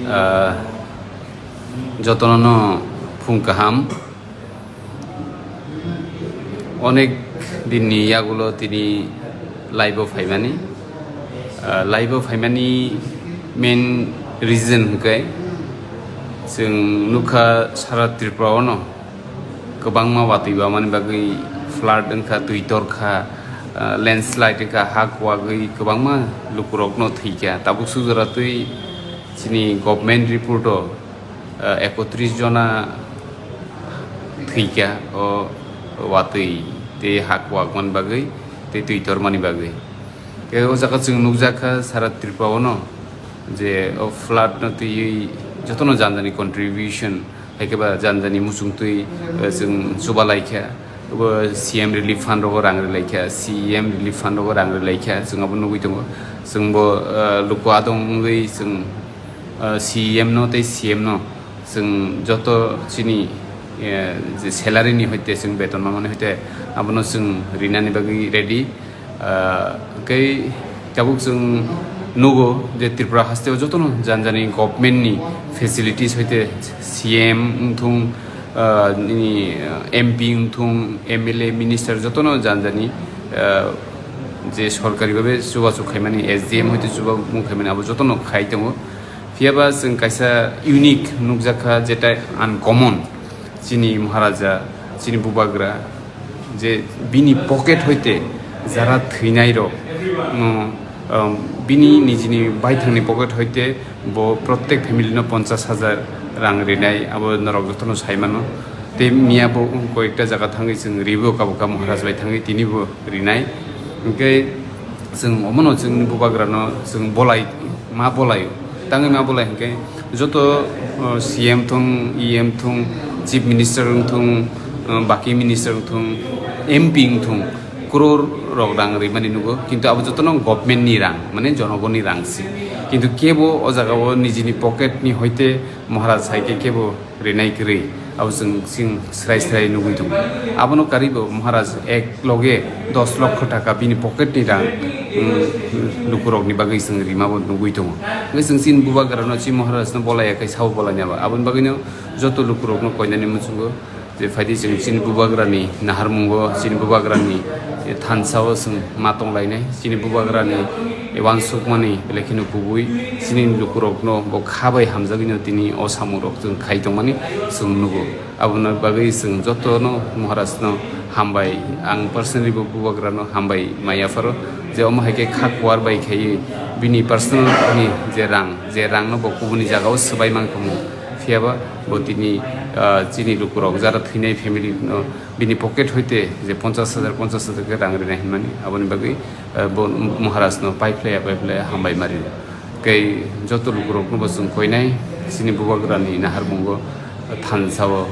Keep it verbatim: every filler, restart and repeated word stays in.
Ah, jotono no phung kaham. Onek dinni yagulo tini live-o phaimani. Ah, live-o phaimani main reason hwnkhe chwng nukha sara Tripura-o no kwbangma watwi bamani bagwi flood wngkha, twi torkha, ah, landslide wngkha, ha kuwagwi kwbangma lukurokno thwikha. Tabuk sujora twi chini government report-o, ah, ekotris jona thwikha o watwi tei ha kuwakmani bagwi tei twi tormani bagwi. Tei o jaga chwng nukjakha sara Tripura-o no je o flood-no twiwi jotono jani jani contribution, hai khe ba jani jani muchungtwi, eh, chwng chuba laikha. Bo C M relief fund rogo rang rwlaikha, C M relief fund rogo rang rwlaikha, chwng abo nugwi tongo. Chwngbo, eh, luku adong wngwi chwng, eh, C M no tei C M no chwng joto chini, eh, je salary ni hoite chwng beton mamani hoite abono chwng rinani bagwi ready. Ah, hwnkhe tabuk chwng nugo je Tripura hasteo jotono jani jani government ni facilities hoite C M wngthung, ah, nini, ah, M P wngthung, M L A, minister jotono jani jani, ah, je sorkari babe chubachu khaimani, S D M hoite chubachu khaimani abo jotono khai tongo. Phiyaba chwng kaisa unique nukjakha, jeta uncommon, chini Maharaja, chini Bubagra, je bini pocket hoite jara thwinai rok no, um, bini nijini baithangni pocket hoite bo prottek family no ponchas hajar rang rinai, abo norok jotono saimano. Tei miya bo koyekta jaga thangwi chwng ribo, kabo ka Maharaj bai thangwi tini bo rinai. Hwnkhe chwng omono chwngni Bubagrano chwng bolai, ma bolaio. Tangwi ma bolai hwnkhe joto, o, C M thung, E M thung, Chief Minister wngthung, o, baki minister wngthung, M P wngthung, crore rok rang rimani nugo, kintu abo jotono government ni rang, mane jonogoni rang si. Kintu kebo o jaga o nijini pocket ni hoite Maharaj hai khe kebo rinai kwrwi, abo chwng chwng srai srai nugwi tongo. Abono karwi bo Maharaj ek loge dos lokho taka bini pocket ni rang, um, lukurokni bagwi chwng rima bo nugwi tongo. Hwnkhe chwng chini Bubagrano, chini Maharajno bolai ya khe sabo bolai nai ba. Aboni bagwino joto lukurokno koinani muchungo je phaidi chwng chini Bubagrani naharmungo, chini Bubagrani thansa o chwng ma tonglainai. Chini Bubagrani uansukmani belai kheno kubui chini lukurokno bo kha bai hamjagwino tini o samungrok chwng khai tongmani chwng nugo. Aboni bagwi chwng jotono Maharajno hambai, ang personally bo Bubagrano hambai mai yapharo je omo hai khe kha kuar bai khaiwi bini personal ni je rang, je rangno bo kubuni jagao swbai mankhamu. Phiyaba bo tini, ah, chini lukurok jara thwinai family no bini pocket hoite je ponchas hajar, ponchas hajar khe rang rinai hinmani, aboni bagwi, eh, bo Maharajno paiphlaiya, paiphlaiya hambai ma rinai. Tei joto lukurokno bo chwng koinai chini Bubagrani naharmungo thansa o